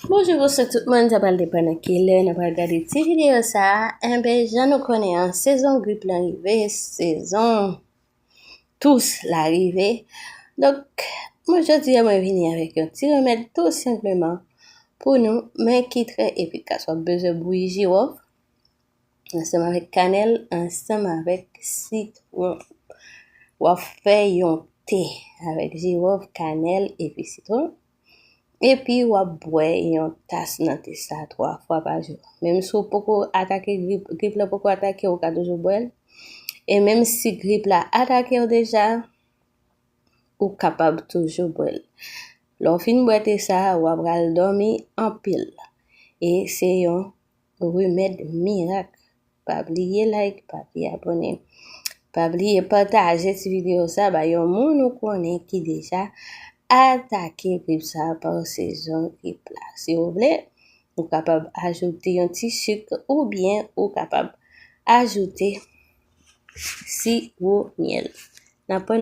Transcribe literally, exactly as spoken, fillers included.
Bonjou, bonswa tout moun, sa pral depann nan kilè nou pral gade ti videyo sa a. Enben, jan nou konnen an, sezon grip lan rive, sezon tous la rive. Donk, mwen jodi a mwen vini avèk yon ti remèd tou senpleman pou nou, men ki trè efikas. W ap bezwen bouyi jiwòf ansanm avèk kanèl, ansanm avèk sitwon. W ap fè yon te avèk jiwòf, kanèl epi sitwon. Epi w ap bwè yon tas nan te sa twa fwa pa jou. Menm si w poko atake grip, grip la poko atake w, ou ka toujou bwè l. E menm si grip la atake w deja, ou kapab toujou bwè l. Lè w fin bwè te sa, w ap pral dòmi anpil. E se yon remèd mirak. Pa bliye like, pa bliye abòne. Pa bliye pataje ti videyo sa ba yon moun ou konnen ki deja atake grip sa pa sezon grip la. Si w vle, ou kapab ajoute yon ti sik oubyen ou kapab ajoute siwo myèl. N ap pran